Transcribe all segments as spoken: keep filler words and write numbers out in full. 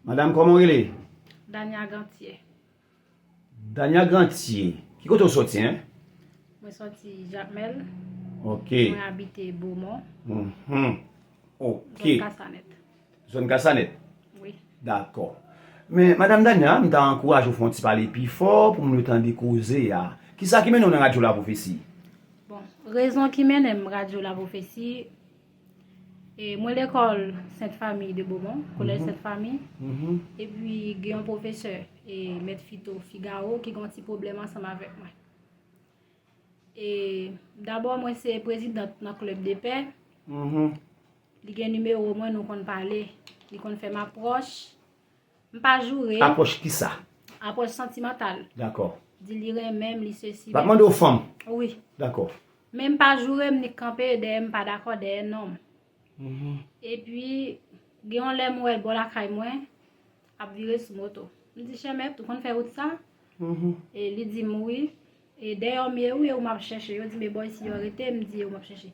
Madanm, kòman w rele? Dania Gantye. Dania Gantye. Ki kote w soti, en? Mwen soti Jakmèl. Ok. Mwen abite Bomon. Mhm. Ok. Zòn Kasanèt. Zòn Kasanèt? Wi. Dakò. Men, Madanm Dania, m ta ankouraje w fè yon ti pale pi fò pou moun yo tande koze a. Kisa ki mennen w nan Radyo Lapwofesi? Bon, rezon ki mennen m Radyo Lapwofesi, e, mwen lekòl Sent Fami de Bomon, kolèj Sent Fami. Mhm. Epi gen yon pwofesè, e, Mèt Fito Figaro, ki gen yon ti pwoblèm ansanm avèk mwen. E, dabò, mwen se prezidant nan klèb de pè. Mhm. Li gen nimewo mwen, nou konn pale. Li konn fè m apwòch. M pa joure. Apwòch kisa? Apwòch santimantal. Dakò. Di li renmen m, li sesi. L ap mande w fanm? Wi. Dakò. Men m pa joure, m nik kanpe dèyè, m pa dakò dèyè nonm. Mhm. Epi, gen yon lè m wè l bò lakay mwen, ap vire sou moto. M di, "Chèmèt, ou konn fè wout sa?" Mhm. E li di m, "Wi." E dèyè m ye wi, e ou m ap chèche. Yo di, "Men bò isi yo rete," m di, "E ou m ap chèche."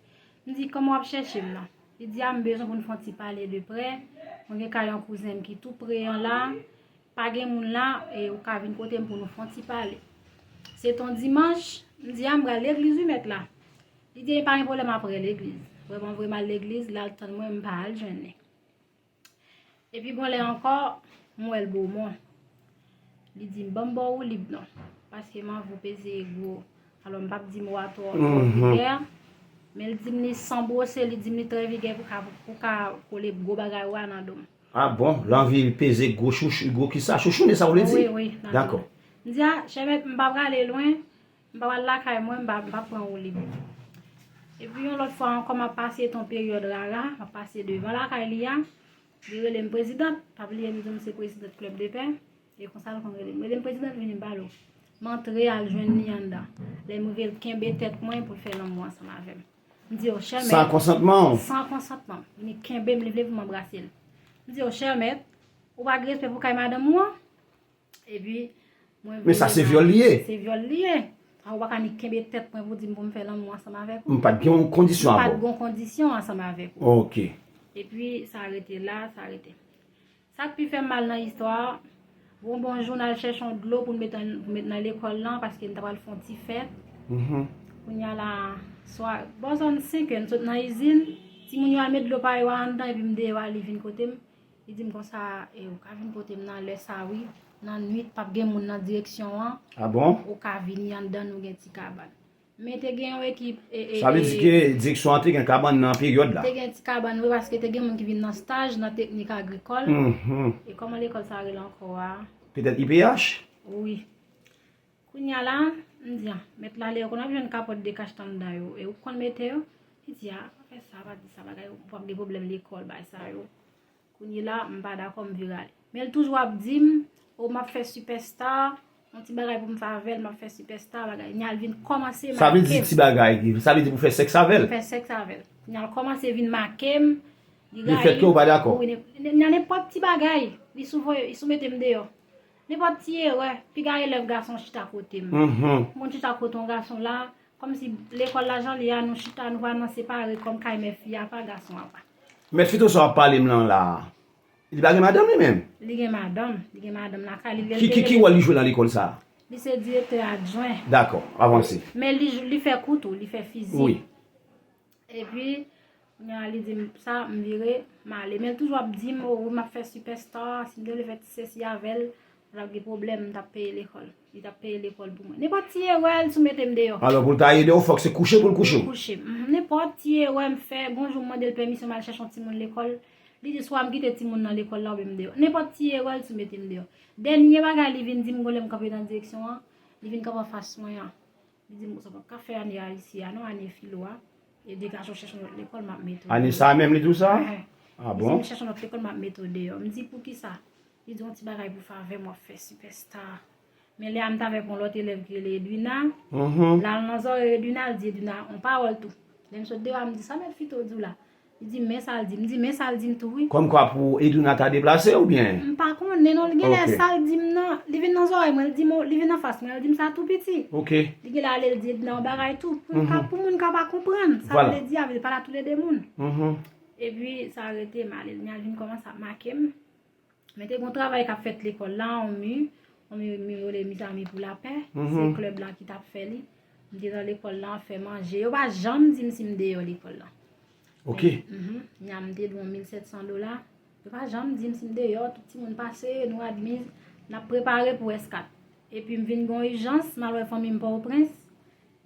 M di, "Kòman w ap chèche m nan?" Li di, "A, m bezwen pou n fè yon ti pale de prè. Mwen gen kay yon kouzen m ki tou pre an la. Pa gen moun la, e ou ka vin kote m pou nou fè yon ti pale." Se t on dimanch, m di, "A, m pral legliz wi, mèt la." Li di, "E pa gen pwoblèm, apre legliz." Vrèman vre, m al legliz, l al tann mwen, m pa al jwenn li. Epi gon lè ankò, m wè l Bomon. Li di m, "Ban m ba w woulib non, paske m anvi w peze gwo." Alò, m p ap di mo a twò, twò Mhm. Vètè, men l di m li san bwose, li di m li trè vigè pou ka, pou ka kole gwo bagay ou a nan do m. A bon, l anvi peze gwo chouchou, gwo kisa? Chouchoune, sa w vle di? Wi, wi, nan Dakò. M di, "A, chèmèt, m pa prale lwen, m pa pral lakay mwen, m pa, m pa pran woulib." Epi yon lòt fwa ankò, m ap pase ton peryòd rara, m ap pase devan lakay li a. Li rele m prezidant, pa bliye m di w m se prezidant klèb de pè. E konsa l konn rele m. Rele m, "Prezidant, vini m pale w." M antre al jwenn li anndan. Lè m rive, l kenbe tèt mwen pou l fè lanmou ansanm avè m. M di, "O, chèmèt." San konsantman w? San konsantman m. Li kenbe m, li vle pou m anbrase l. M di, "O, chèmèt, ou pa gen respè pou kay madanm ou an?" Epi, mwen Men sa se vyòl li ye. Se vyòl li ye. Sa ou pa ka ni kenbe tèt mwen pou di m pou m fè lanmou ansanm avèk ou. M pa t gen yon kondisyon M pa avè t w. Gen yon kondisyon ansanm avèk ou. Ok. Epi, sa rete la, sa rete. Sa k pi fè m mal nan istwa a, bon, bon jou, n al chèche yon dlo pou n met nan, pou met nan lekòl lan, paske n ta pral fè yon ti fèt. Mhm. Kounye a la, swa, bò zòn senk è, n sot nan izin, timoun yo al met dlo pa yo a anndan, epi m deyò a, li vin kote m. Li di m konsa, "E, ou ka vin kote m nan lè sa wi, nan nwit, p ap gen moun nan direksyon an. A bon? Ou ka vini anndan, nou gen ti kabann." Men te gen yon ekip, e, e, Sa vle e, di ke direksyon an te gen kabann nan peryòd la? Te gen ti kabann, wi, paske te gen moun ki vin nan staj nan teknik agrikòl. Mhm. E kòman lekòl sa rele ankò a? Petèt I P H? Wi. Kounye a la, m di, "A, mèt la, lè yo konn ap jwenn kapòt de kach anndan yo, e ou konn mete yo?" Li di, "A, pa fè sa, pa di sa, bagay, ou p ap gen pwoblèm lekòl, bagay sa yo." Kounye la, m pa dakò, m vire ale. Men l toujou ap di m, "O, m ap fè sipèsta, yon ti bagay pou m fè avè l, m ap fè sipèsta, bagay." Nya l vin kòmanse make m. Sa vle di ti bagay, sa vle di pou fè sèks avè l? M fè sèks avè l. Nya l kòmanse vin make m. Li Le fèt ke ou pa dakò? Wi, nan nenpòt ti bagay. Li sou voye, li sou mete m deyò. Nenpòt ti erè, piga elèv gason chita kote m. Mhm. Moun chita kote yon gason la, kòmsi lekòl la jan li a, nou chita, nou pa nan separe kòm kay mè fi a pa, gason a pa. Mèt Fito sa w ap pale m lan la, li pa gen madanm li menm? Li gen madanm, li gen madanm lakay li. Lè l Ki, te ki, ki gen wòl li jwe nan lekòl sa a? Li se direktè adjwen. Dakò, avanse. Men li, li fè kou tou, li fè fizik. Wi. Epi, kounye a li di m sa, m vire, m ale. Men l toujou ap di m, "O, wi, m ap fè sipèsta, si m te vle fè ti sesi avè l, l ap gen pwoblèm, m t ap peye lekòl. Li t ap peye lekòl pou mwen." Nenpòt ti erè, l sou mete m deyò. Alò, pou l ta ede w, fòk se kouche pou l kouche w? Kouche. Mhm. Nenpòt ti erè m fè, gon jou m mande l pèmisyon, m al chèche yon timoun lekòl. Li di swa m kite timoun nan lekòl la oubyen m deyò. Nenpòt ti erè, l sou mete m deyò. Dènye bagay li vin di m, gon lè m kanpe nan direksyon an, li vin kanpe anfas mwen an. Li di m, "Sa w p ap ka fè ane a isi a non, ane filo a. E degaje w chèche yon lòt lekòl, m ap mete w deyò." Ane sa a menm li di w sa? A bon? Li di m, "Chèche yon lòt lekòl, m ap mete w deyò." M di, "Poukisa?" Li di, "Yon ti bagay pou fè avè m, w ap fè sipèsta." Men lè a m t avèk yon lòt elèv ki rele Edwina. Mhm. L al nan zòrèy Edwina, l di Edwina yon pawòl tou. Lè m sot deyò a, m di, "Sa mèt Fito di w la?" Li di m, "Men sa l di m." M di, "Men sa l di m tou wi." Kòmkwa pou Edwina ta deplase oubyen? M pa konnen non, li gen lè Ok. Sa l di m nan, li vin nan zòrèy mwen, li di m, li vin anfas mwen, li di m sa tou piti. Ok. Li gen lè ale l di Edwina yon bagay tou, pou, Mhm. ka, pou moun ka pa konprann sa Vwala. Vle di a, vle pale a tou le de moun. Mhm. Epi sa rete m ale, li al vin kòmanse ap make m. Men te gen yon travay k ap fèt lekòl la, yon mi, yon mi, mi yo rele Miz Ami pou Lapè. Se klèb la ki t ap fè li. M te nan lekòl la, fè manje. Yo pa janm di m si m deyò lekòl la. Ok. Mhm. Nya m te dwe yon mil sèt san dola. Yo pa janm di m si m deyò, tout timoun pase, nou admiz, n ap prepare pou S kat. Epi m vin gen yon ijans, m al wè fanmi m Pòtoprens.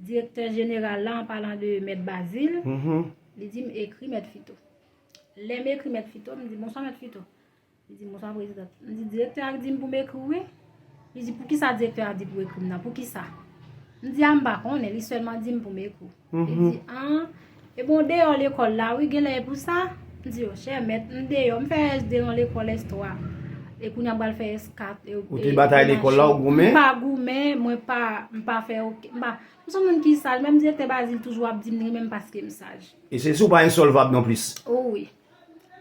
Direktè jeneral la, an palan de Mèt Bazil, Mhm. li di m ekri Mèt Fito. Lè m ekri Mèt Fito, m di, "Bonswa, Mèt Fito." Li di, "Bonswa, prezidant." M di, "Direktè a di m pou m ekri w, wi." Li di, "Poukisa direktè a di pou w ekri m nan? Poukisa?" M di, "A, m pa konnen, li sèlman di m pou m ekri w." Li di, "An, e bon, deyò lekòl la, wi, genlè e pou sa." M di, "O, chè mèt, m deyò, m fè S de nan lekòl S twa. E kounye a m pral fè S kat." Ou te batay lekòl la, ou goumen? M pa goumen, mwen pa, m pa fè okenn, m pa, m se yon moun ki saj, menm direktè Bazil toujou ap di m li renmen m paske m saj. E se si w pa ensolvab non plis. O wi.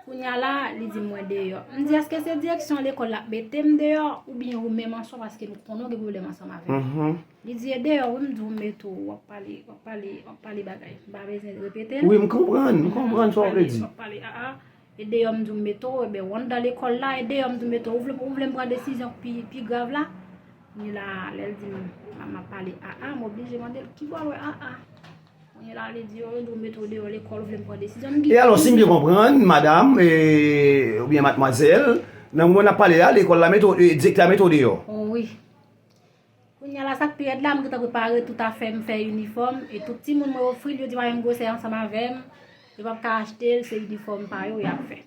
Kounye a la, li di mwen deyò. M di, "Èske se direksyon lekòl la ap mete m deyò, oubyen ou menm answa, paske m konnen w gen pwoblèm ansanm avè m?" Mhm. Li di, "E deyò, wi, m di w mete w, w ap pale, w ap pale, w ap pale bagay." M pa bezwen repete l. Wi, m konprann, m konprann sa w vle di. W ap pale, a, a. E deyò, m di w mete w, ebyen, w anndan lekòl la, e deyò, m di w mete w, ou vle, ou vle m pran desizyon pi, pi grav la? Kounye la, lè l di m, m, m ap pale, a, a, m oblije mande l, "Ki bò l wè, a, a?" Kounye la, li di, "Yo, yo di w mete w deyò lekòl, ou vle m pran desizyon?" M di, E alò, si m byen konprann, madanm, e, oubyen madmwazèl, nan moman n ap pale a, lekòl la mete w, e, direktè a mete w deyò. O wi. Kounye a la, sa k pi rèd la, m gentan prepare tout afè m, fè inifòm, e tout timoun mwen ofri l, yo di pa menm gwosè ansanm avè m, yo p ap ka achte l, se inifòm pa yo y ap fè.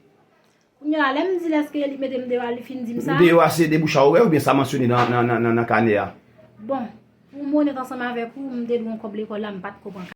Kounye a la, lè m di l èske li mete m deyò a, li fin di m sa. Deyò a se debouch a orè oubyen sa mansyone nan, nan, nan, nan, nan kanè a? Bon, pou m onèt ansanm avèk ou, m te dwe yon kòb lekòl la, m pa t ko pran